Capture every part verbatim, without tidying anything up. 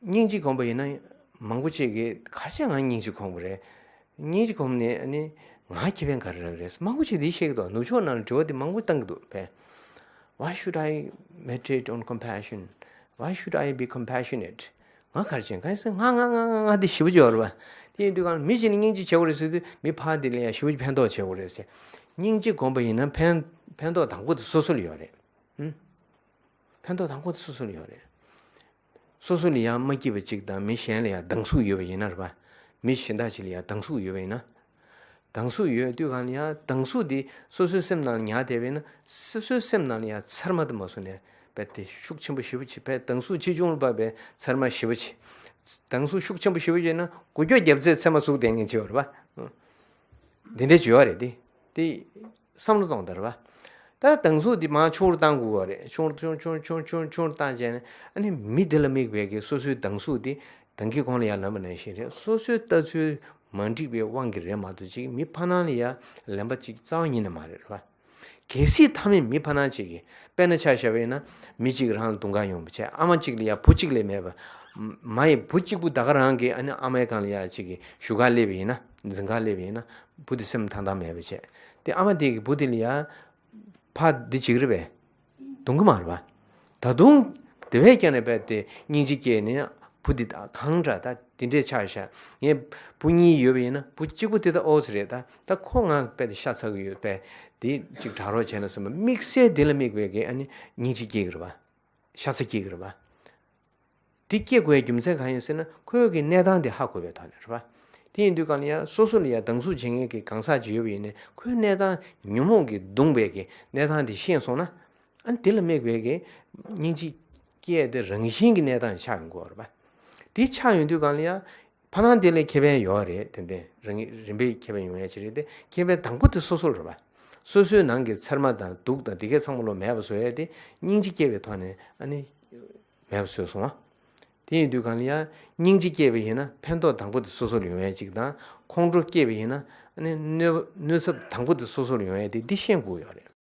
སྙིང་རྗེ་སྒོམ་པ་ཡིན་ན་མང་པོ་ཅིག་གིས་ག་རེ་བྱས་ང་སྙིང་རྗེ་སྒོམ་གི་རེད། སྙིང་རྗེ་སྒོམ་ནས་ཨ་ནི་ང་ཁེ་ཕན་ག་རེ་རག་གི་རེད། མང་པོ་ཅིག་འདི་བཤད་ཀྱི་འདུག་ནུབ་ཕྱོགས་ནང་ལ་དྲི་བ་འདི་མང་པོ་བཏང་གི་འདུག་བས། Why should I meditate on compassion? Why should I be compassionate? ང་ག་རེ་བྱས། གང་ཡིན་ཟེར་ང་ང་ང་ང་ང་འདི་ཞེ་པོ་ཅིག་ཡོད་རེད་པ། དེ་ཡིན་དུས་གང་ལ་མི་གཅིག་ལ་སྙིང་རྗེ་བྱེད་དགོས་རེད་ཟེར་དུས་མི་ཕར་འདི་ལ་ཡང་ཞེ་པོ་ཅིག་ཕན་ཐོགས་བྱེད་དགོས་རེད་ཟེར། སྙིང་རྗེ་སྒོམ་པ་ཡིན་ན་ཕན་ཕན་ཐོགས་དང་པོ་དེ་སོ་སོ་ལ་ཡོད་རེད། ཧུམ། ཕན་ཐོགས་དང་པོ་དེ་སོ་སོ་ལ་ཡོད་རེད། སོ་སོ་ལ་ཡང་མ་སྐྱིད་པ་གཅིག་དང་མི་གཞན་ལ་ཡང་སྡང་ཟུག་ཡོད་པ་ཡིན་ན་རེད་པ། མི་གཞན་དག་ཅིག་ལ་ཡང་སྡང་ཟུག་ཡོད་པ་ཡིན་ན། སྡང་ཟུག་ཡོད་དུས་གང་ལ་ཡང་སྡང་ཟུག་དེ་སོ་སོའི་སེམས་ནང་ལ་ཉར་བསྡད་པ་ཡིན་ན་སོ་སོའི་སེམས་ནང་ལ་ཡང་ཚེར་མ་དེ་མ་བཟོ་ནས་རྦད་དེ་ཤུགས་ཆེན་པོ་ཞེ་པོ་ཅིག་རྦད་སྡང་ཟུག་ཆེ་ཆུང་ལ་དཔག་པའི་ཚེར་མ་ཞེ་པོ་ཅིག་སྡང་ཟུག་ཤུགས་ཆེན་པོ་ཞེ་པོ་ཅིག་ཡོད་ན་འགུལ་སྐྱོད་བརྒྱབ་ཚེ་ཚེར་མ་ཟུག་བསྡད་མཁན་ཅིག་ཡོད་རེད་པ། འདི་འདྲའི་བྱེད་ཡོད་རེད་དེ། དེ་བསམ་བློ་གཏོང་དགོས་རེད་པ། ད་སྡང་ཟུག་འདི་མར་ཆུང་རུ་བཏང་དགོས་པ་རེད། ཆུང་རུ་ཆུང་ཆུང་ཆུང་ཆུང་ཆུང་རུ་བཏང་བྱས་ནས་ཨ་ནི་མི་དེ་ལ་དམིགས་པའི་གི་སོ་སོའི་སྡང་ཟུག་དེ་ད་གིན་གོང་ལ་ཡང་ལབ་པ་ནང་བཞིན་རེད། སོ་སོའི་ལྟ་ཚུལ་མ་འགྲིག་པའི་དབང་གིས་རེད་མ་གཏོགས་ཅིག་མི་ཕར་ནང་ལ་ཡང་ལན་པ་ཅིག་རྩ་བ་ཉིད་ནས་མ་རེད་པ། གལ་སྲིད་མཐའ་མའི་མི་ཕར་ནང་ཅིག་གིས་དཔེར་ན་ཆ་བཞག་པ་ཡིན་ན་མི་གཅིག་རང་ལ་དུང་དཀར་ཡོང་བ་བྱས། ཨ་མ་གཅིག་ལ་ཡང་བུ་གཅིག་ལས་མེད་པ། མ་ཡི་བུ་གཅིག་པུ་ད་ག་རང་གིས་ཨ་ནི་ཨ་མའི་སྒང་ལ་ཡང་ཅིག་གིས་བཞུགས་སྒར་སླེབས་པ་ཡིན་ན་འཛིན་གྲྭར་སླེབས་པ་ཡིན་ན་བུ་དེ་སེམས་ཐང་ཐང་མེད་པ་བྱས། དེ་ཨ་མ་དེ་གིས་བུ་དེ་ལ་ཡང་ཕར་འདི་བྱེད་ཀྱི་རེད་པས། དུང་གི་མ་རེད་པ། ད་དུང་དེ་བས་ཀྱང་ནས་རྦད་དེ་སྙིང་རྗེ་སྐྱེས་ནས་བུ་འདི་ད་གང་འདྲ་ད་འདི་འདྲས་ཆགས་ཤག་ངས་བུ་གཉིས་ཡོད་པ་ཡིན་ན་བུ་གཅིག་པུ་དེ་ད་ཨོ་ཙི་རེད། ད་ད་ཁོ་ང་རྦད་དེ་ཤ་ཚ་གི་ཡོད་པས། དེ་གཅིག་དྲག་རོགས་བྱས་ན་བསམ་པ་དམིགས་བསལ་དེ་ལ་དམིགས་པའི་གི་ཨ་ནི་སྙིང་རྗེ་སྐྱེ་གི་རེད་པ། ཤ་ཚ་སྐྱེ་གི་རེད་པ། དེ་སྐྱེ་དགོས་རྒྱུ་མཚན་གང་ཡིན་ཟེར་ན་ཁོའི་གི་གནས་སྟངས་དེ་ཧ་གོ་བའི་ཐོག་ནས་རེད་པ། དེ་ཡིན་དུས་གང་ལ་ཡང་སོ་སོ་ལ་ཡང་སྡང་ཟུག་བྱེད་མཁན་གྱི་གང་ཟག་ཅིག་ཡོད་པ་ཡིན་ནའི་ཁོའི་གནས་སྟངས་ཉོན་མོངས་ཀྱིས་གདུངས་པའི་གི་གནས་སྟངས་དེ་ཤེས་སོང་ན། ཨ་ནི་དེ་ལ་དམིགས་པའི་གི་སྙིང་རྗེ་སྐྱེས་ཏེ་རང་བཞིན་གྱི་གནས་སྟངས་ཆགས་ཡོང་གི་ཡོད་རེད་པ། དེ་ཆགས་ཡོང་དུས་གང་ལ་ཡང་ཕར་ནང་དེ་ལ་ཁེ་ཕན་ཡོད་རེད། ཏན་ཏན་རང་རིམ་པས་ཁེ་ཕན་ཡོང་ཡ་ཅིག་རེད་དེ། ཁེ་ཕན་དང་པོ་དེ་སོ་སོ་ལ་རེད་པ། སོ་སོའི་ནང་གི་ཚེར་མ་དང་དུག་དང་དེ་གས་ཚང་མ་ལོ་མེད་པ་བཟོ་ཡ་དེ་སྙིང་རྗེ་སྐྱེ་བའི་ཐོག་ནས་ཨ་ནི་མེད་པ་བཟོས་སོང་བ། དེ་ཡིན་དུས་གང་ལ་ཡང་སྙིང་རྗེ་སྐྱེས་པ་ཡིན་ན་ཕན་ཐོགས་དང་པོ་དེ་སོ་སོ་ལ་ཡོང་ཡ་ཅིག་དང་། ཁོང་ཁྲོ་སྐྱེས་པ་ཡིན་ན་ཨ་ནི་གནོད་གནོད་ཚབས་དང་པོ་དེ་སོ་སོ་ལ་ཡོང་ཡ་དེ་འདི་ཤེས་དགོས་ཡོད་རེད།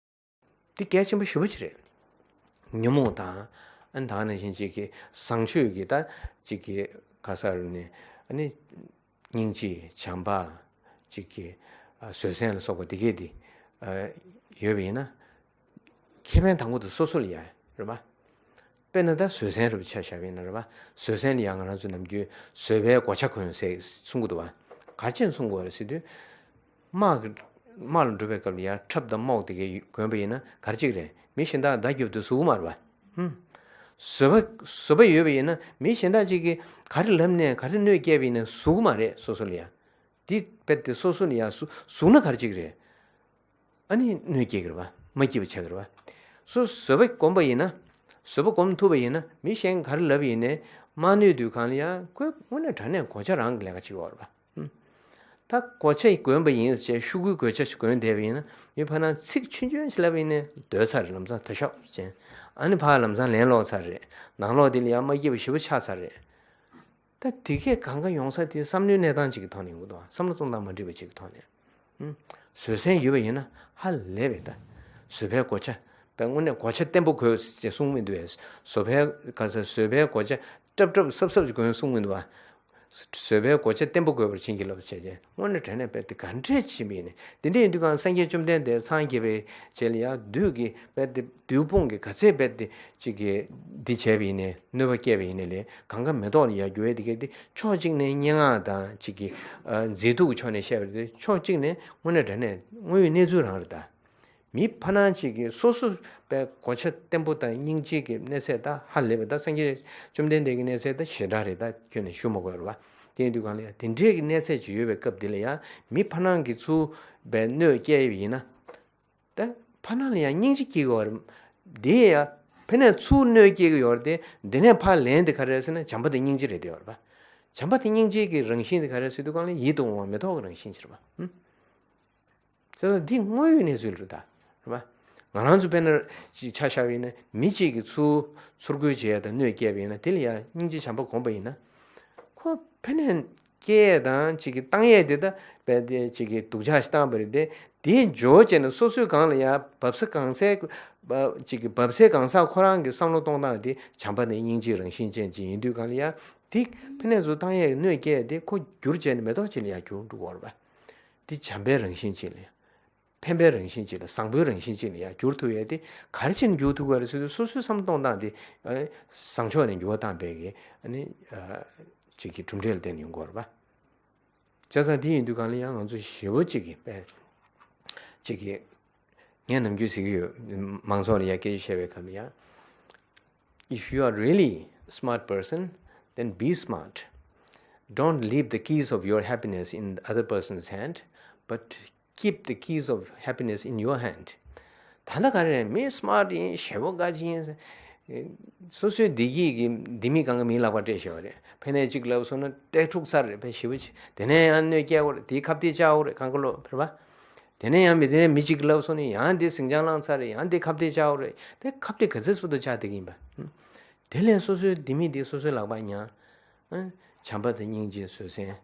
འདི་གལ་ཆེན་པོ་ཞེ་པོ་ཅིག་རེད། ཉོན་མོངས་དང་ཨ་ནི་ད་ག་ནང་བཞིན་ཅིག་གི་བཟང་སྤྱོད་ཀྱི་ད་ཅིག་གི་ག་ས་རུ་ནས་ཨ་ནི་སྙིང་རྗེ་བྱམས་པ་ཅིག་གི་ཨ་བཟོད་བསྲན་ལ་སོགས་པ་འདི་གས་འདི་ཨ་ཡོད་པ་ཡིན་ན། ཁེ་ཕན་དང་པོ་དེ་སོ་སོ་ལ་ཡ་རེད་པ། དཔེར་ན་ད་བཟོད་བསྲན་རེད་པ་ཆ་བཞག་པ་ཡིན་ན་རེད་པ། བཟོད་བསྲན་ལ་ཡ་ང་རང་ཚོ་ནམ་རྒྱུན་བཟོད་པའི་གོ་ཆ་གོན་ཟེར་གསུང་གི་འདུག་བ། ག་རེ་བྱས་ནས་གསུང་དགོས་རེད་ཟེར་དུས། དམག་གི་དམག་ལ་འགྲོ་བའི་སྐབས་ལ་ཡ་ཁྲབ་དང་རྨོག་དེ་གས་གོན་པ་ཡིན་ན་ག་རེ་བྱེད་ཀྱི་རེད། མི་གཞན་དག་མདའ་རྒྱོབ་དུས་ཟུག་གི་མ་རེད་པ། ཧུམ། བཟོད་པ་བཟོད་པ་ཡོད་པ་ཡིན་ན་མི་གཞན་དག་ཅིག་གིས་ག་རེ་ལབ་ནས་ག་རེ་གནོད་སྐྱེལ་བ་ཡིན་ན་ཟུག་གི་མ་རེད། སོ་སོ་ལ་ཡ། འདི་རྦད་དེ་སོ་སོ་ལ་ཡ་ཟུག་ཟུག་ན་ག་རེ་བྱེད་ཀྱི་རེད། ཨ་ནི་གནོད་སྐྱེལ་གྱི་རེད་པ། མ་སྐྱིད་པ་ཆགས་ཀྱི་རེད་པ། སོ་བཟོད་པ་སྒོམ་པ་ཡིན་ན། བཟོད་པ་སྒོམ་ཐུབ་པ་ཡིན་ན་མི་གཞན་ག་རེ་ལབ་ཡིན་ནའི་མ་གནོད་དུས་གང་ལ་ཡང་ཁོས་དངོས་གནས་དྲང་གནས་གོ་ཆ་རང་གི་ལས་ཀ་བྱེད་ཀྱི་ཡོད་རེད་པ། ཧུམ། ད་གོ་ཆ་གོན་པ་ཡིན་ཟེར་ཤོག་གུའི་གོ་ཆ་ཞིག་གོན་བསྡད་པ་ཡིན་ན་མི་ཕར་ནང་ཚིག་ཆུང་ཆུང་ཞིག་ལབ་ཡིན་ནའི་སྡོད་ཚར་རེད། ལམ་སང་ད་ཤོག་ཅན། ཨ་ནི་ཕར་ལམ་སང་ལན་སློག་ཚར་རེད། ནང་ལོགས་དེ་ལ་ཡང་མ་སྐྱིད་པ་ཞེ་པོ་ཆགས་ཚར་རེད། ད་དེ་གས་གང་ག་ཡོང་ས་དེ་བསམ་བློའི་གནས་སྟངས་གཅིག་གི་ཐོག་ནས་ཡོང་གི་འདུག་བ། བསམ་བློ་གཏོང་སྟངས་མ་འགྲིག་པ་གཅིག་གི་ཐོག་ནས། ཧུམ། བཟོད་བསྲན་ཡོད་པ་ཡིན་ན་ཧ་ལས་པའི་ད། བཟོད་པའི་གོ་ཆ། དཔེ་དངོས་གནས་གོ་ཆ་བརྟན་པོ་གོན་ཅེས་གསུངས་མི་འདུག་བས། བཟོད་པའི་ག་ས་བཟོད་པའི་གོ་ཆ་སྲབ་སྲབ་སྲབ་སྲབ་ཅིག་གོན་གསུངས་མི་འདུག་བ། བཟོད་པའི་གོ་ཆ་བརྟན་པོ་གོན་པར་བྱིན་གྱིས་རློབས་བྱས་ཏེ་དངོས་གནས་དྲང་གནས་དཔེ་དེ་ག་འདྲས་བྱིན་པ་ཡིན་ནས། དེ་འདྲས་ཡིན་དུས་གང་སངས་རྒྱས་བཅོམ་ལྡན་འདས་འཚང་རྒྱ་བའི་རྗེས་ལ་ཡང་བདུད་ཀྱི་དཔེ་དེ་བདུད་དཔུང་གི་ག་ཚད་དཔེ་དེ་གཅིག་གིས་འདི་བྱས་པ་ཡིན་ནའི་གནོད་པ་བསྐྱལ་བ་ཡིན་ནའི་ལས་གང་ག་མེ་ཏོག་ལ་ཡར་རྒྱུ་བའི་དེ་གས་དེ་ཕྱོགས་གཅིག་ནས་སྙན་ངག་དང་གཅིག་གིས་ཨ་མཛེས་སྡུག་གི་ཕྱོགས་ནས་བཤད་པ་རེད་དེ་ཕྱོགས་གཅིག་ནས་དངོས་གནས་དྲང་གནས་དངོས་ཡོད་གནས་ཚུལ་རང་རེད་ད། མི་ཕར་ནང་གཅིག་གིས་སོ་སོ་དཔེ་གོ་ཆ་བརྟན་པོ་དང་སྙིང་རྗེ་གི་གནས་ཚད་ད་ཧ་ལས་པ་ད་སངས་རྒྱས་བཅོམ་ལྡན་འདས་ཀྱི་གནས་ཚད་ད་ཞེ་དྲག་རེད་ད་ཁྱོན་ནས་ཞུ་མ་དགོས་རེད་བ། དེ་ཡིན་དུས་གང་ལ་ཡང་དེ་འདྲའི་གི་གནས་ཚད་ཅིག་ཡོད་པའི་སྐབས་འདི་ལ་ཡང་མི་ཕར་ནང་གིས་ཚུར་དཔེ་གནོད་སྐྱེལ་བ་ཡིན་ན། ད་ཕར་ནང་ལ་ཡང་སྙིང་རྗེ་སྐྱེ་གི་ཡོད་རེད། འདི་ཡང་ཕར་ནས་ཚུར་གནོད་སྐྱེལ་གི་ཡོད་རེད་དེ་འདི་ནས་ཕར་ལན་དེ་ག་རེ་རེད་ཟེར་ན་བྱམས་པ་དང་སྙིང་རྗེ་རེད་དེ་ཡོད་རེད་པ། བྱམས་པ་དང་སྙིང་རྗེ་གི་རང་བཞིན་དེ་ག་རེ་ཟེར་དུས་གང་ལ་ཡིད་དུ་འོང་བ་མེ་ཏོག་གི་རང་བཞིན་ཅིག་རེད་པ། ཧུམ། ད་འདི་དངོས་ཡོད་གནས་ཚུལ་རེད་ད། རེད་པ། ང་རང་ཚོ་དཔེར་ན་ཅིག་ཆ་བཞག་པ་ཡིན་ན་མི་གཅིག་གིས་ཚུར་ཚུར་རྒོལ་བྱེད་ཡ་དང་གནོད་སྐྱེལ་བ་ཡིན་ན་དེ་ལ་ཡང་སྙིང་རྗེ་བྱམས་པ་སྒོམ་པ་ཡིན་ན། ཁོ་ཕར་ནས་ སྐྱེ་ཡས་དང་ཅིག་གི་བཏང་ཡས་དེ་ད་རྦད་དེ་ཅིག་གི་སྡུག་ཅག་ཞིག་བཏང་བ་རེད་དེ། དེའི་འཇོག་བྱས་ནས་སོ་སོའི་སྒང་ལ་ཡ་བབས་ས་གང་སའི་བ་ཅིག་གི་བབས་སའི་གང་ས་ཁོ་རང་གི་བསམ་བློ་གཏོང་སྟངས་དེ་བྱམས་པ་དང་སྙིང་རྗེའི་རང་བཞིན་ཅན་ཅིག་ཡིན་དུས་སྒང་ལ་ཡ། དེ་ཕན་ནས་ཚུར་བཏང་ཡས་ཀྱི་གནོད་སྐྱེལ་ཡས་དེ་ཁོ་བསྒྱུར་བྱས་ནས་མེ་ཏོག་ཅིག་ལ་ཡ་འགྱུར་འགྲོ་གི་ཡོད་རེད་པ། དེ་བྱམས་པའི་རང་བཞིན་ཅིག་ལ་ཡ། ཕན་པའི་རང་བཞིན་ཅིག་ལ་བཟང་པོའི་རང་བཞིན་ཅིག་ལ་ཡང་འགྱུར་ཐུབ་ཡས་དེ་ག་རེ་བྱས་ནས་འགྱུར་ཐུབ་ཀྱི་རེད་ཟེར་དུས། སོ་སོའི་བསམ་བློ་གཏོང་སྟངས་དེ་ཨ་བཟང་ཕྱོགས་ནས་འགྱུར་བ་བཏང་པའི་གི་ཨ་ནི་ཨ་ཅིག་གི་གྲུབ་འབྲས་ལ་བརྟེན་ནས་ཡོང་གི་ཡོད་རེད་པ། བྱས་ཙང་དེ་ཡིན་དུས་སྒང་ལ་ཡང་ང་ཚོ་ཞེ་པོ་ཅིག་གི་དཔེ་ཅིག་གི་ངས་ནམ་རྒྱུན་ཟེར་གྱི་ཡོད། མང་ཚོགས་ལ་ཡང་སྐད་ཆ་བཤད་པའི་སྐབས་ལ་ཡང་If you are really a smart person, then be smart. Don't leave the keys of your happiness in the other person's hand, but keep the keys of happiness in your hand. ད་ལྟ་ག་རེ་རེད། མི་སི་མཱར་ཊི་ཡིན། ཞེ་པོ་དགའ་ཆེན་ཡིན། སོ་སོའི་བདེ་སྐྱིད་ཀྱི་ལྡེ་མིག་སྒང་ག་མིའི་ལག་པར་སྤྲད་བཞག་པ་རེད། ཕ་ནས་གཅིག་ལབ་སོང་ན་སྤྲད་འཁྲུག་ཚར་རེད། ཕ་ཞེ་པོ་ཆེ། དེ་ནས་ཡང་གནོད་སྐྱེལ་བ་རེད། དེའི་ཁ་གཏད་བཅག་པ་རེད། གང་ག་ལོ་ཕེར་བ། དེ་ནས་ཡང་མི་དེ་ནས་མི་གཅིག་ལབ་སོང་ནས་ཡང་དེ་ཟིང་ཆ་བསླངས་ཚར་རེད། ཡང་དེ་ཁ་གཏད་བཅག་པ་རེད། དེ་ཁ་གཏད་ག་ཚོད་སུ་དུ་བཅག་བསྡད་ཀྱི་ཡིན་པ། དེ་ལས་སོ་སོའི་ལྡེ་མིག་དེ་སོ་སོའི་ལག་པར་ཉར། བྱམས་པ་དང་སྙིང་རྗེ་བཟོད་བསྲན།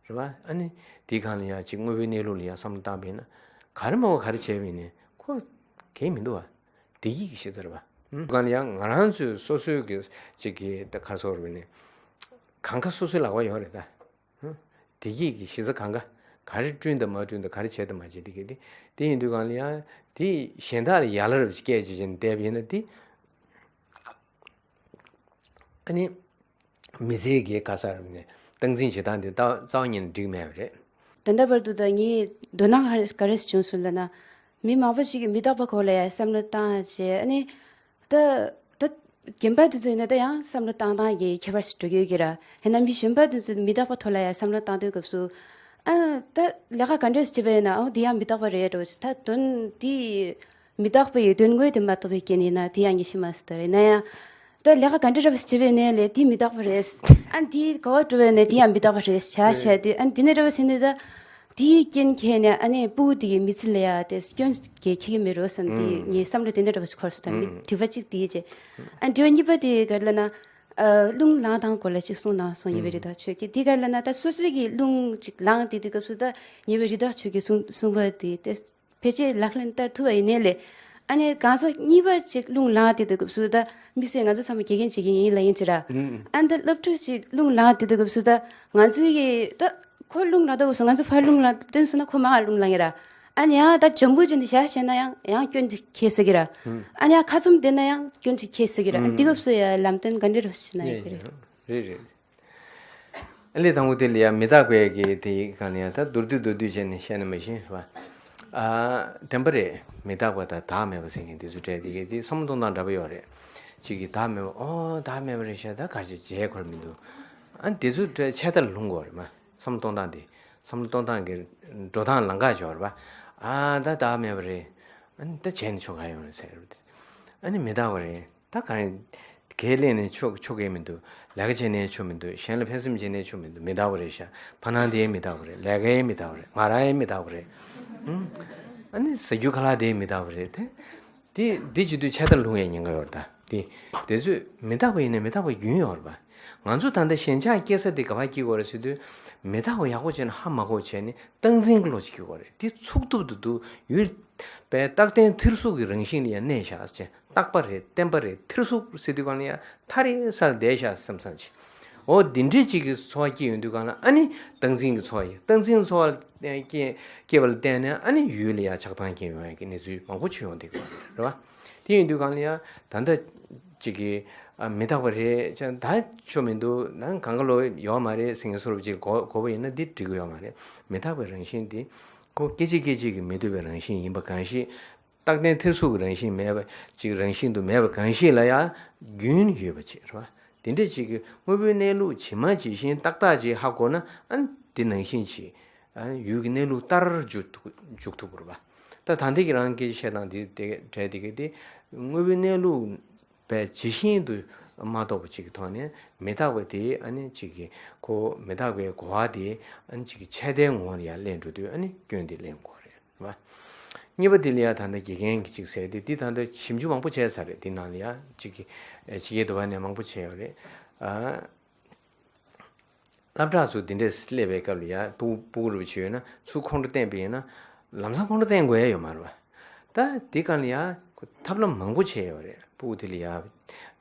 རེད་བ། ཨ་ནི་དེའི་སྒང་ལ་ཡང་ཅིག་དངོས་པོའི་གནས་ལུགས་ལ་ཡང་བསམ་བློ་བཏང་བས་ན། ག་རེ་མ་བ་ག་རེ་བྱས་པས་ནི་ཁོ་གལ་མི་འདུག་བ། བདེ་སྐྱིད་ཀྱི་གཞི་རྩ་རེད་བ། སྒང་ལ་ཡང་ང་རང་ཚོའི་སོ་སོའི་གི་ཅིག་གི་ད་ག་རེ་ཟེར་བས་ནི། གང་ག་སོ་སོའི་ལག་པར་ཡོད་རེད་ད། བདེ་སྐྱིད་ཀྱི་གཞི་རྩ་གང་ག་ག་རེ་བསྐྲུན་དང་མ་བསྐྲུན་དང་ག་རེ་བྱས་དང་མ་བྱས་དེ་གི་དེ། དེ་ཡིན་དུས་སྒང་ལ་ཡང་དེ་གཞན་དག་ལ་ཡ་ལ་རབ་ཅིག་སྐད་ཅིག་བྱས་ནས་བསྡད་པ་ཡིན་ན་དེ། ཨ་ནི། མི་ཚེའི་གི་ག་ས་རུ་ནས་སྟངས་འཛིན་བྱེད་སྟངས་དེ་ད་རྩ་བ་ཉིད་ནས་འགྲིག་མེད་པ་རེད། ད་ལྟ་བར་དུ་ད་ངའི་དོ་སྣང་ག་རེ་བྱུང་སོང་ལབ་ན། མི་མང་པོ་ཞིག་གིས་མི་རྟག་པ་སྐོར་ལ་ཡང་བསམ་བློ་བཏང་བྱས། ཨ་ནི། ད་ད་རྒན་པ་དེ་ཚོ་ཡིན་ན་ད་ཡང་བསམ་བློ་བཏང་སྟངས་ཀྱི་ཁྱད་པར་ཞིག་འགྲོ་གི་ཡོད་ཀྱི་ར། ཡིན་ན་མི་གཞོན་པ་དེ་ཚོས་མི་རྟག་པ་ཐོག་ལ་ཡང་བསམ་བློ་བཏང་དུས་སྐབས་སུ། ཨ་ད་ལས་ཀ་ག་འདྲས་བྱེད་པ་ཡིན་ན། ཨོ་འདི་ཡང་མི་རྟག་པ་རེད་འགྲོ། ད་དོན་དེ། མི་རྟག་པའི་དོན་དངོས་དེ་མ་རྟོགས་པའི་རྐྱེན་ཡིན་ན་དེ་ཡང་ངས་ཤི་མ་སོང་། ད་རེད་ན་ཡང་། ད་ལས་ཀ་ག་འདྲ་རབ་བྱེད་པའི་ནས་ལས་དེ་མི་རྟག་པ་རེད། ཨ་འདི་ག་བ་འགྲོ་བའི་ནས་དེ་ཡང་མི་རྟག་པ་རེད་བྱ་བྱས་དུས། ཨ་འདི་ནས་རབ་བྱས་ནས་ད་དེའི་རྐྱེན་ཁྱེད་ནས་ཨ་ནས་སྤུ་གུ་དེ་གི་མི་ཚེ་ལ་ཡ་དེ་སྐྱོན་གྱི་ཁྱེད་ཀྱི་མི་རོ་བསམ་དེ་ངའི་བསམ་བློ་དེ་འདྲ་འདྲ་བ་ཞིག་འཁོར་སོང་། ད་མི་དྲི་བ་གཅིག་དེ་བྱས། ཨ་དྲི་བ་གཉིས་པ་དེ་ག་རེ་ལབ་ན། ཨ་རླུང་ལངས་སྟངས་སྐོར་ལ་ཅིག་གསུང་དང་གསུང་ཡོད་པའི་རེད། ད་ཁྱོད་ཀྱིས་དེ་ག་རེ་ལབ་ན། ད་སོ་སོའི་གི་རླུང་ཅིག་ལངས་དེ་དུས་སྐབས་སུ་ད་ཉེ་བའི་རི་དྭགས་ཁྱོད་ཀྱིས་གསུང་གསུང་པ་དེ་དེ། ཕལ་ཆེར་ལག་ལེན་བསྟར་ཐུབ་པ་ཡིན་ནའི་ལས། ཨ་ནི་གང་ཟག་གཉིས་པ་ཅིག་རླུང་ལངས་དེ་དུས་སྐབས་སུ་ད་དམིགས་བསལ་ང་ཚོ་ཚང་མ་དགེ་རྒན་བྱེད་ཀྱི་ཡིན་ལབ་ཡིན་ཅི་ར། ཨ་ནི་ད་སློབ་ཕྲུག་ཅིག་རླུང་ལངས་དེ་དུས་སྐབས་སུ་ད་ང་ཚོའི་གི་ད་ཁོ་རླུང་ལངས་དུས་སྐབས་སུ་ང་ཚོ་ཕར་རླུང་ལངས་སྟོན་སོང་ན་ཁོ་མར་རླུང་ལངས་ཡིན་ར། ཨ་ནི་ཡང་ད་འཇམ་པོ་ཅན་དུ་བཞག་བྱས་ན་ཡང་ཡང་སྐྱོན་ཅིག་འཁྱེར་སྲིད་ཀྱི་ར། ཨ་ནི་ཡང་ཁ་བཙུམ་བསྡད་ན་ཡང་སྐྱོན་ཅིག་འཁྱེར་སྲིད་ཀྱི་ར། ཨ་ནི་དེ་སྐབས་སུ་ཡང་ལམ་སྟོན་ག་འདྲ་རུ་བྱེད་ན་ཡོད་ཀྱི་རེད། རེད་རེད། ཨ་ལས་དང་པོ་དེ་ལ་ཡང་མི་རྟག་པའི་གི་དེ་གང་ལ་ཡང་ད་མདོར་བསྡུས་མདོར་བསྡུས་བྱས་ནས་བཤད་ན་མ་ཤེས་རེད་བ། ཨ་བདེན་པ་རེད། མི་རྟག་པ་དང་བདག་མེད་པ་ཟེར་མཁན་དེ་ཚོ་སྤྲད་དེ་གི་དེ་བསམ་བློ་གཏོང་སྟངས་འདྲ་པོ་ཡོད་རེད། གཅིག་གིས་བདག་མེད་པ། ཨོ་བདག་མེད་པ་རེད་ཤག་ད་གར་ཅིག་བྱས་འཁོར་མི་འདུག་ཨ་དེ་ཚོ་སྤྲད་ཆད་ལྟར་ལྷུང་དགོས་རེད་མ། བསམ་བློ་གཏོང་སྟངས་དེ། བསམ་བློ་གཏོང་སྟངས་ཀྱི་འགྲོ་སྟངས་ལམ་ཁ་ཅིག་ཡོད་རེད་བ། ཨ་ད་བདག་མེད་པ་རེད། ཨ་ནི་ད་བྱས་ནས་ཆོ་ག་ཡོང་རེད་ཟེར་རེད། ཨ་ནི་མི་རྟག་པ་རེད། ད་ག་རེ། གལ་གླེང་ནས་ཆོག་ཆོག་གི་མི་འདུག་ལས་ཀ་བྱས་ནས་ཆོག་མི་འདུག་གཞན་ལ་ཕན་སེམས་བྱས་ནས་ཆོག་མི་འདུག་མི་རྟག་པ་རེད་ཤག་ཕ་ནང་དེ་ཡང་མི་རྟག་པ་རེད། ལས་ཀ་ཡང་མི་རྟག་པ་རེད། ང་རང་ཡང་མི་རྟག་པ་རེད། ཨུམ། ཨ་ནི་ཟ་རྒྱུ་ཁ་ལག་དེ་ཡང་མི་རྟག་པ་རེད་དེ། དེ་དེ་བྱེད་དུས་ཆད་ལྟར་ལྷུང་ཡའི་ཉེན་ཁ་ཡོད་རེད་ད། དེ་དེ་ཚོས་མི་རྟག་པ་ཡིན་ན་མི་རྟག་པའི་རྒྱུན་ཡོད་རེད་པ། ང་ཚོ་ད་ལྟ་ཞེན་ཆགས་སྐྱེ་ས་དེ་ག་པར་སྐྱེ་དགོས་རེད་ཟེར་དུས། མི་རྟག་པ་ཡག་པོ་བྱས་ནས་ཧ་མ་གོ་བྱས་ནས་སྟངས་འཛིན་གྱི་བློ་ཅིག་སྐྱེ་དགོས་རེད། དེ་ཚུགས་ཐུབ་ཏུ་འདུག་ཡུལ་པའི་རྟག་བརྟན་ཐེར་ཟུག་གི་རང་བཞིན་ལ་ཡང་གནས་བཞག་ཅེས། རྟག་པ་རེད། བརྟན་པ་རེད། ཐེར་ཟུག་ཟེར་དུས་གང་ལ་ཡང་ཐག་རིང་ས་ལ་བསྡད་བཞག་བསམ་བསམ་ཅིག་འོ་འདི་འདྲའི་ཅིག་གི་ཚོར་བ་སྐྱེ་ཡོང་དུས་གང་ལ་ཨ་ནི་སྟངས་འཛིན་གྱི་ཚོར་བ་ཡིན། སྟངས་འཛིན་ཚོར་བ་སྐྱེ་སྐྱེ་བ་ལ་བརྟེན་ནས་ཨ་ནི་ཡུལ་ལ་ཡང་ཆགས་སྡང་སྐྱེ་ཡོང་ཡ་གི་གནས་ཚུལ་མང་པོ་ཅིག་ཡོང་བསྡད་ཀྱི་ཡོད་རེད་བ། དེ་ཡིན་དུས་གང་ལ་ཡང་ད་ལྟ་ཅིག་གི་ཨ་མི་རྟག་པ་རེད་ཅང་ད་ཆོ་མི་འདུག་ན་གང་ག་ལོ་ཡོད་མ་རེད་ཟེར་མཁན་བཟོ་འདྲ་ཅིག་གོ་གོ་བ་ཡིན་ན་འདི་འགྲིག་གི་ཡོད་མ་རེད། མི་རྟག་པའི་རང་བཞིན་འདི་ཁོ་སྐད་ཅིག་སྐད་ཅིག་གིས་མི་སྡུག་པའི་རང་བཞིན་ཡིན་པ་གང་ཞིག་རྟག་བརྟན་ཐེར་ཟུག་གི་རང་བཞིན་མེད་པ་ཅིག་རང་བཞིན་དུ་མེད་པ་གང་ཞིག་ལ་ཡང་རྒྱུན་ཡོད་པ་ཅིག་རེད་བ། དེ་འདྲ་ཅིག་གི་དངོས་པོའི་གནས་ལུགས་ཇི་མ་ཇི་བཞིན་ཏག་ཏག་ཅིག་ཧ་གོ་ན་ཨ་ནི་དེ་ནང་བཞིན་ཅིག་ཨ་ཡུལ་གྱི་གནས་ལུགས་ལྟར་འཇུག་ཐུབ་འཇུག་ཐུབ་པ་རེད་བ། ད་ད་ལྟ་གི་རང་སྐད་ཆ་བཤད་སྟངས་དེ་དེ་གྲས་དེ་ག་དེ་དངོས་པོའི་གནས་ལུགས་པའི་ཇི་བཞིན་དུ་མ་རྟོགས་པ་ཅིག་གི་ཐོག་ནས་མི་རྟག་པ་དེ་ཨ་ནི་ཅིག་གི་ཁོ་མི་རྟག་པའི་གོ་བ་དེ་ཨ་ནི་ཅིག་གི་ཆད་ལྟའི་ངོ་བོ་ལ་ཡང་ལེན་འགྲོ་དུས་ཨ་ནི་སྐྱོན་དེ་ལེན་དགོས་རེད། བ། གཉིས་པ་དེ་ལ་ཡང་ད་ལྟ་དགེ་རྒན་གྱིས་ཅིག་ཟེར་ཏེ་འདི་ད་ལྟ་ཞིབ་འཇུག་མང་པོ་བྱས་ཚར་རེད། འདི་ནང་ལ་ཡང་ཅིག་གི་ཕྱི་རྒྱལ་དུ་བ་ནས་མང་པོ་བྱས་ཡོད་རེད། ཨ། སློབ་གྲྭ་ཚོ་འདི་འདྲས་སླེབས་པའི་སྐབས་ལ་ཡ་སྤུ་སྤུ་གུ་རུ་བྱས་ཡོད་ན་ཚུར་ཁོང་ཁྲོ་བསྟན་པ་ཡིན་ན་ལམ་སང་ཁོང་ཁྲོ་བསྟན་དགོས་ཡ་ཡོད་མ་རེད་བ། ད་འདི་གང་ལ་ཡ་ཁོ་ཐབས་ལམ་མང་པོ་བྱས་ཡོད་རེད། སྤུ་གུ་དེ་ལ་ཡ་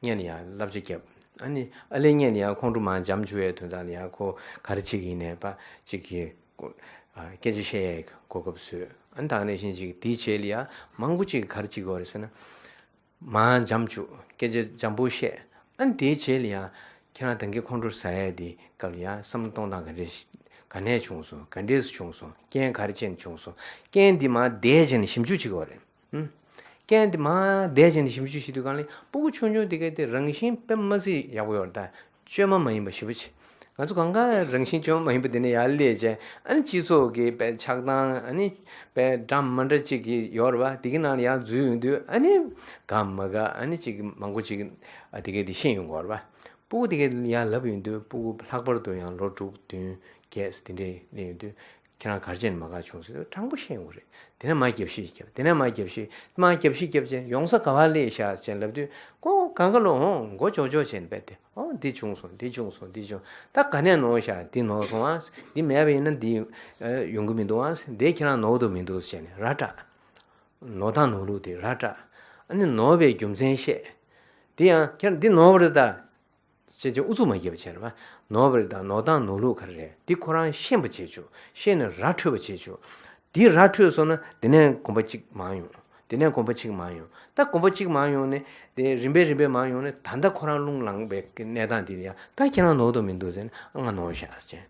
སྔོན་ལ་ཡ་བསླབ་བྱ་བརྒྱབ། ཨ་ནི་ཨ་ལས་སྔོན་ལ་ཡ་ཁོང་ཁྲོ་མར་འཇམ་བཅུག་ཡའི་དོན་དག་ལ་ཡ་ཁོ་ག་རེ་བྱེད་ཀྱི་ཡིན་ནའི་པ་གཅིག་གིས་ཁོ་ཨ་སྐད་ཆ་བཤད་ཡའི་གོ་སྐབས་བཟོས། ཨ་ནི་ད་ག་ནང་བཞིན་གཅིག་དེའི་རྗེས་ལ་ཡ་མང་པོ་གཅིག་གིས་ག་རེ་བྱེད་ཀྱི་ཡོད་རེད་ཟེར་ན། མར་འཇམ་བཅུག་སྐད་ཆ་འཇམ་པོ་བཤད། ཨ་ནི་དེའི་རྗེས་ལ་ཡ་ཁྱེད་རང་ད་གིན་ཁོང་ཁྲོ་ཟ་ཡ་དེ་སྐབས་ལ་ཡ་བསམ་བློ་གཏོང་སྟངས་ག་འདྲས་ག་ནས་བྱུང་སོང་། ག་འདྲས་སུ་བྱུང་སོང་། རྐྱེན་ག་རེ་བྱས་ནས་བྱུང་སོང་། རྐྱེན་འདི་མར་བསྡད་བྱས་ནས་ཞིབ་འཇུག་བྱེད་དགོས་རེད། ཨུམ། རྐྱེན་འདི་མར་བསྡད་བྱས་ནས་ཞིབ་འཇུག་བྱེད་དུས་གང་ལ་སྤུ་གུ་ཆུང་ཆུང་དེ་གའི་དེ་རང་བཞིན་དཔེ་མ་སྲིད་ཡག་པོ་ཡོད་རེད་ད། བཅོས་མ་མ་ཡིན་པ་ཞེ་པོ་ཅིག་ང་ཚོ་གང་ག་རང་བཞིན་བཅོས་མ་མ་ཡིན་པ་དེ་ནས་ཡར་སླེབས་བྱས། ཨ་ནི་སྤྱི་ཚོགས་ཀྱི་པའི་ཆགས་སྡང་། ཨ་ནི་པའི་འདྲ་མི་འདྲ་ཅིག་གི་ཡོད་རེད་བ། དེ་གི་ནང་ལ་ཡར་འཛུལ་ཡོང་དུས་ཨ་ནི་དགའ་མ་དགའ་ཨ་ནི་ཅིག་མང་པོ་ཅིག་ཨ་དེ་གས་དེ་ཤེས་ཡོང་གི་ཡོད་རེད་བ། སྤུ་གུ་དེ་གས་ཡར་ལབ་ཡོང་དུས་སྤུ་གུ་ལྷག་པར་དུ་ཡང་ལོ་དྲུག་བདུན་བརྒྱད་དེ་འདྲས་སླེབས་ཡོང་དུས། ཁྱེད་རང་ག་རེ་བྱས་ནས་མ་དགའ་བྱུང་ཟེར་དུས་དྲང་པོ་བཤད་ཡོང་གི་རེད། དེ་ནས་མར་རྒྱབ་བཤིག་རྒྱབ། དེ་ནས་མར་རྒྱབ་བཤིག་མར་རྒྱབ་བཤིག་རྒྱབ་བྱས་ཡོང་ས་ག་པར་སླེབས་ཤག་ཟེར་ལབ་དུས་ཁོ་གང་ག་ལོ་འོང་མགོ་ཅོག་ཅོག་བྱས་ནས་བསྡད་དེ། ཨོ་འདི་བྱུང་སོང་། འདི་བྱུང་སོང་། འདི་བྱུང་། ད་ག་ནས་ནོར་ཤག་འདི་ནོར་སོང་ཨ། འདི་མེད་པ་ཡིན་ན་འདི་ཨ་ཡོང་གི་མི་འདུག་ཨ། འདི་ཁྱེད་རང་ནོར་འདུག་མི་འདུག་ཟེར་ནས་ར་སྤྲད། ནོར་སྟངས་ནོར་ལུགས་དེ་ར་སྤྲད། ཨ་ནི་ནོར་བའི་རྒྱུ་མཚན་བཤད། དེ་ཡང་ཁྱེད་རང་འདི་ནོར་བ་རེད་ད། ཅེས་ཅེས་ཨུ་ཚུགས་མ་བརྒྱབ་བྱས་རེད་བ། ནོར་བ་རེད་ད། ནོར་སྟངས་ནོར་ལུགས་ག་རེ་རེད། འདི་ཁོ་རང་ཤེས་པ་བྱེད་ཆོག་ཤེས་ནས་ར་འཕྲོད་པ་བྱེད་ཆོག་འདི་ར་འཕྲོད་སོང་ན་དེ་ནས་གོམ་པ་གཅིག་མར་ཡོང་། དེ་ནས་གོམ་པ་གཅིག་མར་ཡོང་། ད་གོམ་པ་གཅིག་མར་ཡོང་ནས་དེ་རིམ་པས་རིམ་པས་མར་ཡོང་ནས་ད་ལྟ་ཁོ་རང་རླུང་ལངས་པའི་གནས་སྟངས་དེ་ལ་ཡ་ད་ཁྱེད་རང་ནོར་འདུག་མི་འདུག་ཟེར་ནས་ཨ་ང་ནོར་ཤག་ཟེར།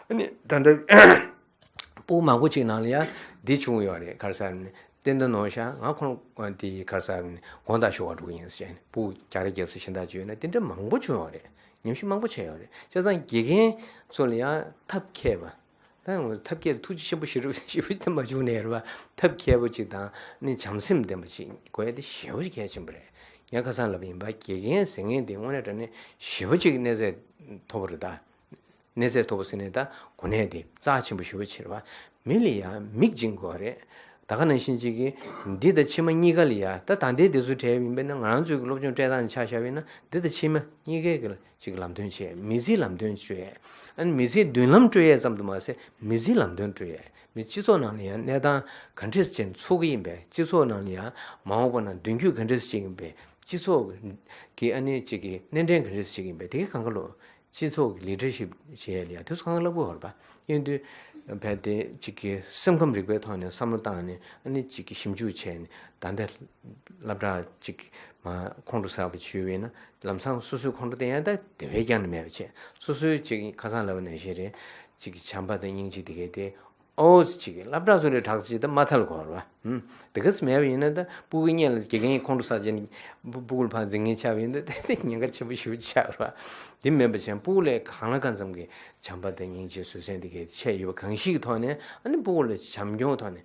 ཨ་ནི་ད་ལྟ་སྤུ་གུ་མང་པོ་ཅིག་ནང་ལ་ཡ་འདི་བྱུང་ཡོད་རེད། ག་རེ་ཟེར་ནས་ཏན་ཏན་ནོར་ཤག་ང་ཁོང་དེ་ག་རེ་ཟེར་ནས་དགོང་དག་ཞོགས་ཀ་འགྲོ་གི་ཡིན་ཟེར་ནས་སྤུ་གུ་རྒྱག་རེས་རྒྱབ་ས་གཞན་དག་བྱོས་ན་དེ་འདྲ་མང་པོ་བྱུང་ཡོད་རེད། ཉམས་ཞིབ་མང་པོ་བྱས་ཡོད་རེད། བྱས་ཙང་དགེ་རྒན་ཚོ་ལ་ཡང་ཐབས་མཁས་པ། ད་ཡང་ཐབས་མཁས་ཐུགས་རྗེ་ཆེན་པོ་ཞེ་དྲག་ཞེ་པོ་ཅིག་ཐེབས་མ་བྱུང་ནའི་རེད་བ། ཐབས་མཁས་པོ་ཅིག་དང་ནི་བྱམས་སེམས་ལྡན་པ་ཅིག་དགོས་ཡ་དེ་ཞེ་པོ་ཅིག་གལ་ཆེན་པོ་རེད། ངས་ཁ་སང་ལབ་པ་ཡིན་པ། དགེ་རྒན་ཟེར་མཁན་དེ་དངོས་གནས་དྲང་གནས་ཞེ་པོ་ཅིག་གནས་ཚད་མཐོ་པོ་རེད་ད། གནས་ཚད་མཐོ་པོ་ཟེར་ནས་ད་གོ་གནས་དེ་རྩ་ཆེན་པོ་ཞེ་པོ་ཅིག་རེད་བ། མི་ལ་ཡང་མིག་སྦྱིན་དགོས་རེད། ད་ག་ནང་བཞིན་ཅིག་གིས་འདི་དང་ཕྱི་མ་གཉིས་ཀ་ལ་ཡ་ད་ད་ལྟའི་དེ་ཚོ་བྲལ་ཡིན་པས་ན་ང་རང་ཚོའི་གི་སློབ་སྦྱོང་སྤྲད་སྟངས་ཆ་བཞག་པས་ན་འདི་དང་ཕྱི་མ་གཉིས་ཀའི་གི་ཅིག་ལམ་སྟོན་བྱས། མི་ཚེའི་ལམ་སྟོན་སྤྲོད་ཡས། ཨ་ནི་མི་ཚེའི་མདུན་ལམ་སྤྲོད་ཡས་ཙམ་དུ་མ་ཟད་མི་ཚེའི་ལམ་སྟོན་སྤྲོད་ཡས། མི་སྤྱི་ཚོགས་ནང་ལ་ཡང་གནས་སྟངས་ག་འདྲས་ཅན་འཚོགས་ཀྱི་ཡིན་པས། སྤྱི་ཚོགས་ནང་ལ་ཡང་མ་འོངས་པ་ན་མདུན་སྐྱོད་ག་འདྲས་ཅན་ཡིན་པས། སྤྱི་ཚོགས་ཀྱི་ཨ་ནི་ཅིག་གི་སྣེ་འདྲེན་ག་འདྲས་ཅིག་ཡིན་པས། དེ་གའི་གང་ག་ལོ། སྤྱི་ཚོགས་ཀྱི་ལི་ཌར་ཤིབ་བྱེད་ཡས་ལ་ཡང་དེ་ཚོ་གང་ག་ལབ་དགོས་རེད་པ། ཡིན་དུས་བས་དེ་ཅིག་གི་སེམས་ཁམས་རིག་པའི་ཐོག་ནས་བསམ་བློ་བཏང་ནས་ཨ་ནི་ཅིག་གི་ཞིབ་འཇུག་བྱས་ནས་ད་ལྟ་སློབ་གྲྭ་ཅིག་མ་ཁོང་ཁྲོ་ཟ་བ་བྱུང་བས་ན་ལམ་སང་སོ་སོའི་ཁོང་ཁྲོ་དེ་ཡང་ད་དེ་བས་ཀྱང་ནི་མེད་པ་བྱས། སོ་སོའི་ཅིག་ཁ་སང་ལབ་པ་ནང་བཞིན་རེད། ཅིག་གི་བྱམས་པ་དང་སྙིང་རྗེ་དེ་གའི་དེ། ཨོ་ཙི་ཅིག་གི་སློབ་གྲྭ་སོ་རེ་དྲག་ཙི་ཅིག་ད་མ་ཐལ་གོ་ར་བ། ཧུམ། དེ་ག་ཙི་མེད་པ་ཡིན་ན་ད་སྤུ་གུ་སྔོན་ལ་དགེ་རྒན་ཁོང་ཁྲོ་ཟ་བྱས་ནས་སྤུ་སྤུ་གུ་ལ་ཕར་འཛིང་མཁན་ཆགས་པ་ཡིན་ན་ད་དེ་ཉེན་ཁ་ཆེན་པོ་ཞེ་པོ་ཆགས་ར་བ། དེ་མིན་པ་བྱས་སྤུ་གུ་ལ་གང་ལ་གང་འཚམ་གི་བྱམས་པ་དང་སྙིང་རྗེ་བཟོད་བསྲན་དེ་གའི་ཆེ་ཡོད་པ་གང་ཞིག་གི་ཐོག་ནས་ཨ་ནི་སྤུ་གུ་ལ་བྱམས་སྐྱོང་ཐོག་ནས་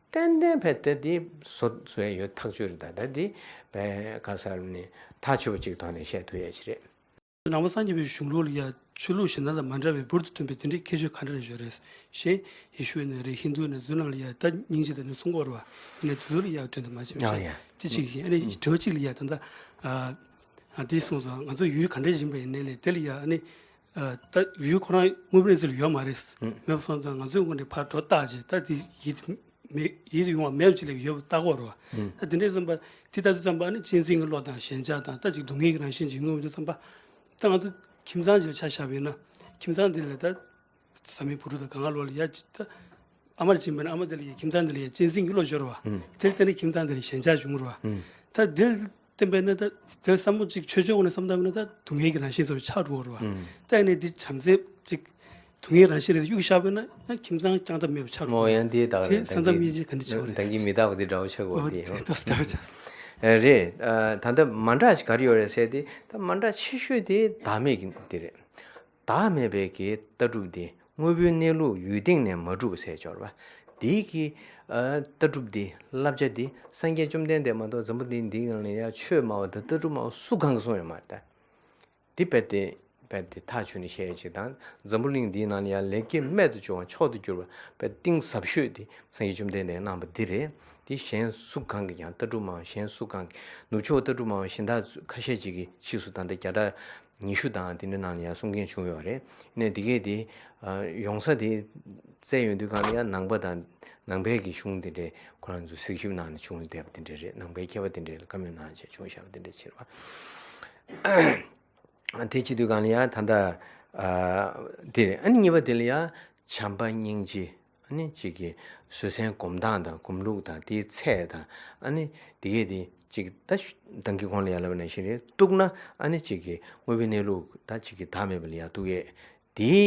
ཏན་ཏན་བས་ད་དེ་བཟོ་བཟོ་ཡ་ཡོད་ཐག་ཆོད་རེད། ད་ད་དེ་བས་ག་ས་རུ་ནས་ཐག་ཆོད་པ་ཅིག་ཐོག་ནས་བཤད་ཐུབ་ཡ་ཅིག་རེད། ནང་པ་སངས་རྒྱས་པའི་གཞུང་ལུགས་ལ་ཡ་ཆོས་ལུགས་གཞན་དག་དང་མ་འདྲ་བའི་འབུར་དུ་ཐོན་པའི་དེ་འདྲའི་ཁྱད་ཆོས་ག་འདྲ་རེ་ཡོད་རེད། གཞན་ཡེ་ཤུ་ནས་རེད། ཧིན་དུ་ནས་ཟུར་ནང་ལ་ཡ་ད་སྙིང་རྗེ་དང་ནི་གསུང་གི་ཡོད་རེད་བ། ཡིན་ནའི་དེ་ཚོ་ལ་ཡ་དོན་དུ་མ་བྱེད་པ་ཡ་ཡ། དེ་གཅིག་ཡིན། ཨ་ནི་དྲི་བ་གཅིག་ལ་ཡ་ད་ལྟ་ཨ་ཨ་དེ་གསུངས་སོང་། ང་ཚོ་ཡུལ་ག་འདྲ་ཡིན་པ་ཡིན་ནའི་ལས་དེ་ལ་ཡ་ཨ་ནི་ཨ་ད་ཡུལ་ཁོ་རང་དངོས་པོའི་གནས་ཚུལ་ཡོད་མ་རེད། མེད་པ་སོང་ཙང་ང་ཚོའི་ངོས་ནས་ཕར་འགྲོ་བལྟ་བྱས་ད་དེ་ཡིད་མེད་ཡིད་དུ་ཡོང་བ་མེད་པ་ཅིག་ལ་ཡོད་པ་ལྟ་གི་ཡོད་རེད་བ། ད་དེ་འདྲའི་བསམ་པ་དེ་ལྟ་དུས་ཙམ་པ་ཨ་ནི་གཅན་གཟན་གྱི་བློ་དང་ཞེན་ཆགས་དང་ད་ཅིག་སྡུག་བསྔལ་གྱི་རང་བཞིན་ཅིག་མངོན་པ་དུས་ཙམ་པ། ད་ང་ཚོ་ཁྱིམ་ཚང་ཅིག་ལ་ཆ་བཞག་པ་ཡིན་ན་ཁྱིམ་ཚང་དེ་ལ་ད་བཟའ་མི་བུ་ཕྲུག་དང་གང་ག་ལོ་ལ་ཡ་ཅིག་ད་ཨ་མ་ལ་བྱིན་པ་ན་ཨ་མ་དེ་ལ་ཡ་ཁྱིམ་ཚང་དེ་ལ་ཡ་གཅན་གཟན་གྱི་བློ་ཤོར་བ། དེ་ལ་བརྟེན་ནས་ཁྱིམ་ཚང་དེ་ལ་ཞེན་ཆགས་བྱུང་རེད་བ། ད་དེ་ལ་བརྟེན་པས་ན་ད་དེ་ལ་བསམ་བློ་ཅིག་ཆོས་ཕྱོགས་ནས་བསམ་ཐུབ་པ་ན་ད་སྡུག་བསྔལ་གྱི་རང་བཞིན་བཟོ་བ་ཆགས་འགྲོ་གི་རེད་བ། ད་ཡིན་ནའི་འདི་བྱམས་བརྩེ་ཅིག་སྡུག་བསྔལ་རང་བཞིན་རེད་གཡུག་བཞག་པས་ན་ཡང་ཁྱིམ་ཚང་རྐྱང་ཐབས་མེད་པ་ཆགས་འགྲོ་གི་རེད། མོ་ཡང་འདི་ད་ག་དེ་རེད། ས་མཚམས་དབྱེ་འབྱེད་ག་འདྲ་བྱེད་དགོས་རེད། ད་གིན་མི་རྟག་པ་འདི་འདྲ་བོ་ཆགས་དགོས་འོ་འདི་དེ་ཡང་ལྟ་བུ་ཆགས། ཨ་རེད། ཨ་ད་ལྟ་མ་འདྲ་ཞིག་ག་རེ་ཡོད་རེད་ཟེར་ཏེ་ད་མ་འདྲ་ཆེ་ཤོས་དེ་བདག་མེད་ཀྱི་འདི་རེད། བདག་མེད་པའི་གི་ལྟ་གྲུབ་འདི་དངོས་པོའི་གནས་ལུགས་ཡུལ་སྟེང་ནས་མ་གྲུབ་ཟེར་ཆོག་རེད་བ། འདིའི་གི་ཨ་ལྟ་གྲུབ་འདི་བསླབ་བྱ་འདི་སངས་རྒྱས་བཅོམ་ལྡན་འདས་མ་གཏོགས་འཛམ་བུ་གླིང་འདིའི་ནང་ལ་ཡང་ཆོས་སྨྲ་བ་དང་ལྟ་གྲུབ་སྨྲ་བ་སུ་གང་གིས་གསུངས་ཡོད་མ་རེད་ད། འདི་རྦད་དེ་རྦད་དེ་ཐག་ཆོད་ནས་བཤད་ཡ་ཅིག་དང་འཛམ་བུ་གླིང་འདིའི་ནང་ལ་ཡང་ལེགས་སྐྱེས་རྨད་དུ་བྱུང་བ་མཆོག་ཏུ་གྱུར་པ་རྦད་གཏིང་ཟབ་ཤོས་དེ་སངས་རྒྱས་བཅོམ་ལྡན་འདས་གནང་བ་འདི་རེད། འདི་གཞན་སུ་གང་གིས་ཀྱང་ལྟ་གྲུབ་སྨྲ་བ་གཞན་སུ་གང་གིས་ནུབ་ཕྱོགས་ལྟ་གྲུབ་སྨྲ་བ་གཞན་དག་ཁ་ཤས་ཅིག་གིས་ཕྱིས་སུ་ད་ལྟ་རྒྱ་གྲྭ་ ཉི་ཤུ་དང་དེ་འདྲ་ནང་ལ་ཡང་གསུང་མཁན་བྱུང་ཡོད་རེད། ནས་དེ་གས་དེ་ཡོང་ས་དེ་བཙལ་ཡོང་དུས་གང་ལ་ཡང་ནང་པ་དང་ནང་པའི་གི་གཞུང་དེ་འདྲས་ཁོ་རང་ཚོ་གཟིགས་ཞིབ་གནང་ནས་བྱུང་བསྡད་པ་དེ་འདྲས་རེད། ནང་པའི་མཁས་པ་དེ་འདྲས་ལ་བཀའ་མོལ་གནང་བྱས་བྱུང་བཞག་པ་དེ་འདྲས་ཕྱིར་བ། དེ་བྱེད་དུས་གང་ལ་ཡང་ད་ལྟ་དེ་རེད། ཨ་ནི་གཉིས་པ་དེ་ལ་ཡང་བྱམས་པ་སྙིང་རྗེ། ཨ་ནི་གཅིག་གི་བཟོད་བསྲན་སྒོམ་སྟངས་དང་སྒོམ་ལུགས་དང་དེའི་ཚད་དང་ཨ་ནི་དེ་གས་དེ་གཅིག་ད་ཤ་ད་གིན་གོང་ལ་ཡར་ལབ་པ་ནང་བཞིན་རེད། གཏུགས་ན་ཨ་ནི་གཅིག་གི་དངོས་པོའི་གནས་ལུགས་ད་གཅིག་གི་བདག་མེད་པ་ལ་ཡར་གཏུགས་ཡས་དེའི་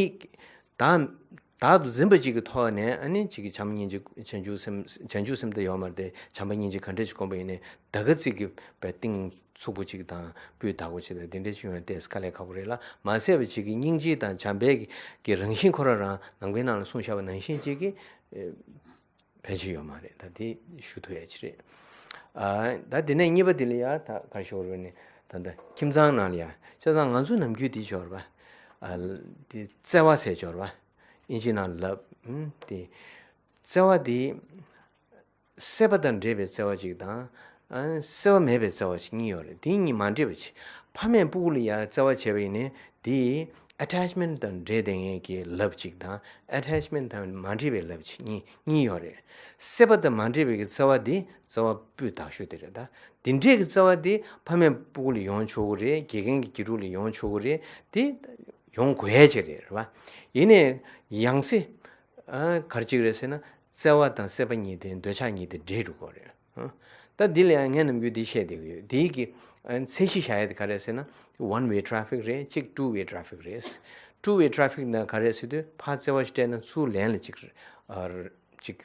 བདག་བདག་ཏུ་འཛིན་པ་གཅིག་གི་ཐོག་ནས་ཨ་ནི་གཅིག་གི་བྱམས་སྙིང་རྗེ་བྱང་ཆུབ་སེམས་བྱང་ཆུབ་སེམས་དེ་ཡོད་མ་རེད་དེ། བྱམས་པ་སྙིང་རྗེ་ག་འདྲ་ཞིག་སྒོམ་པ་ཡིན་ནའི་ད་ག་ཚིག་གི་བའི་གཏིང་ཚུགས་པོ་གཅིག་དང་སྤུས་དག་པོ་གཅིག་དང་དེ་འདྲ་ཅིག་ཡོང་ཡ་ཏོག་ཙམ་དཀའ་ལས་ཁག་པོ་རེད་ལ། མ་ཟད་པ་གཅིག་གི་སྙིང་རྗེ་དང་བྱམས་པའི་གི་རང་བཞིན་ཁོ་རང་རང་ནང་པའི་ནང་ལ་གསུངས་བཞག་པ་ནང་བཞིན་གཅིག་གི་ཨེ་ཕལ་ཆེར་ཡོད་མ་རེད། ད་དེ་ཞུ་ཐུབ་ཡ་ཅིག་རེད། ཨ་ད་དེ་ནས་གཉིས་པ་དེ་ལ་ཡ་ད་ག་རེ་ཞུ་དགོས་རེད་ནི། ད་ལྟ་ཁྱིམ་ཚང་ནང་ལ་ཡ་བྱས་ཙང་ང་ཚོ་ནམ་རྒྱུན་དེ་སྦྱོར་བ་ཨ་དེ་བརྩེ་བ་ཟེར་སྦྱོར་བ་ཨིན་ཇི་ནང་ལབ་ཨམ་དེ་བརྩེ་བ་དེ། སྲེད་པ་དང་འདྲེས་པའི་བརྩེ་བ་ཅིག་དང་། ཨ་སྲེད་པ་མེད་པའི་བརྩེ་བ་ཅིག་གཉིས་ཡོད་རེད། དེ་གཉིས་མ་འདྲེས་པ་ཅིག་ཕ་མས་སྤུ་གུ་ལ་ཡ་བརྩེ་བ་བྱས་པ་ཡིན་ནའི་དེ་attachment་དང་འདྲེས་བསྡད་མཁན་གྱི་love་ཅིག་དང་attachment་དང་མ་འདྲེས་པའི་love་ཅིག་གཉིས་གཉིས་ཡོད་རེད། སྲེད་པ་དང་མ་འདྲེས་པའི་གི་བརྩེ་བ་དེ་བརྩེ་བ་སྤུས་དག་ཤོས་དེ་རེད། ད་དེ་འདྲས་ཀྱི་བརྩེ་བ་དེ་ཕ་མས་སྤུ་གུ་ལ་ཡོང་ཆོག་གི་རེད། དགེ་རྒན་གྱི་དགེ་ཕྲུག་ལ་ཡོང་ཆོག་གི་རེད། དེ་ཡོང་དགོས་ཡ་ཅིག་རེད། རེད་བ། ཡིན་ནའི་ཡང་སྲིད་ཨ་ག་རེ་ཅིག་རེད་ཟེར་ན། བརྩེ་བ་དང་སྲེད་པ་གཉིས་དེ་འདོད་ཆགས་གཉིས་དེ་འདྲེས་འགྲོ་གི་རེད། ཧ། ད་འདི་ལ་ཡང་ངས་ནམ་རྒྱུན་འདི་བཤད་བསྡད་ཀྱི་ཡོད། འདི་གི་ཨ་ཚད་གཞི་བཞག་ཡ་དེ་ག་རེ་ཟེར་ན། one way traffic་རེད། གཅིག་two way traffic་རེད། two way traffic་ན་ག་རེ་ཟེར་དུས་ཕར་བརྩེ་བ་ཞིག་སྤྲད་ན་ཚུར་ལན་ལ་གཅིག་ཨ་གཅིག་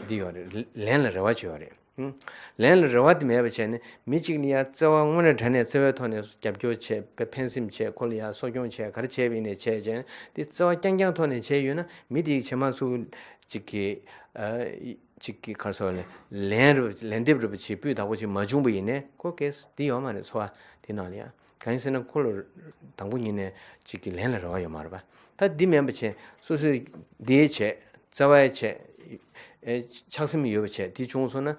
འདི་ཡོད་རེད། ལན་ལ་རེ་བ་བྱེད་ཡོད་རེད། ཧུམ། ལན་ལ་རེ་བ་དེ་མེད་པ་བྱས་ནས་མི་གཅིག་ལ་ཡང་བརྩེ་བ་དངོས་གནས་དྲང་གནས་བརྩེ་བའི་ཐོག་ནས་རྒྱབ་སྐྱོར་བྱས། དཔེ་ཕན་སེམས་བྱས། ཁོ་ལ་ཡང་གསོ་སྐྱོང་བྱས། ག་རེ་བྱས་པ་ཡིན་ནའི་བྱས་བྱས་ནས་དེ་བརྩེ་བ་རྐྱང་རྐྱང་ཐོག་ནས་བྱས་ཡོད་ན། མི་དེའི་བྱེ་མ་སུ་གཅིག་གིས་ཨ་གཅིག་གིས་ག་རེ་ཟེར་བ་ལས་ལན་རུ་ལན་འདེབས་རུ་བ་ཅིག་སྤུས་དག་པོ་ཅིག་མ་བྱུང་པ་ཡིན་ནའི་ཁོ་གེས་དེ་ཡོད་མ་རེད། འཚོ་བ་དེ་ནང་ལ་ཡང་གང་ཡིན་ཟེར་ན་ཁོ་ལ་དང་པོ་ཉིད་ནས་གཅིག་གི་ལན་ལ་རེ་བ་ཡོད་མ་རེད་པ། ད་འདི་མིན་པ་བྱས་སོ་སོས་འདི་བྱས་བརྩེ་བ་བྱས་ཨེ་ཆགས་སེམས་ཡོད་པ་བྱས་དེ་བྱུང་སོང་ན།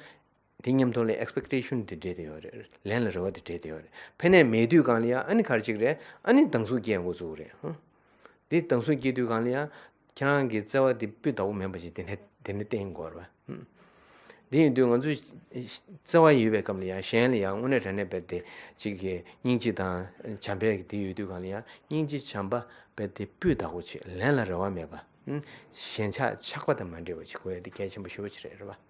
དེ་མཉམ་དུ་ལ་expectation་དེ་འདྲེས་བསྡད་ཡོད་རེད། ལན་ལ་རེ་བ་དེ་འདྲེས་བསྡད་ཡོད་རེད། ཕན་ནས་མེད་དུས་གང་ལ་ཡང་ཨ་ནི་ག་རེ་ཅིག་རེད། ཨ་ནི་སྡང་ཟུག་སྐྱེ་འགོ་བཙུགས་རེད། ཧུམ། དེ་སྡང་ཟུག་སྐྱེ་དུས་གང་ལ་ཡང་ཁྱེད་རང་གི་བརྩེ་བ་དེ་སྤུས་དག་པོ་མིན་པ་ཞིག་དེ་ནས་དེ་ནས་བསྟན་དགོས་རེད་པ། ཧུམ། དེ་ཡིན་དུས་ང་ཚོས་བརྩེ་བ་ཡོད་པའི་སྐབས་ལ་ཡང་གཞན་ལ་ཡང་དངོས་གནས་དྲང་གནས་རྦད་དེ་གཅིག་གི་སྙིང་རྗེ་དང་བྱམས་པའི་དེ་ཡོད་དུས་གང་ལ་ཡང་སྙིང་རྗེ་བྱམས་པ་རྦད་དེ་སྤུས་དག་པོ་བྱེད། ལན་ལ་རེ་བ་མེད་པ། ཧུམ། ཞེན་ཆགས་ཆགས་པ་དང་མ་འདྲེས་པ་བྱེད་དགོས་ཡ་དེ་གལ་ཆེན་པོ་ཞེ་པོ་ཅིག་རེད། རེད་པ།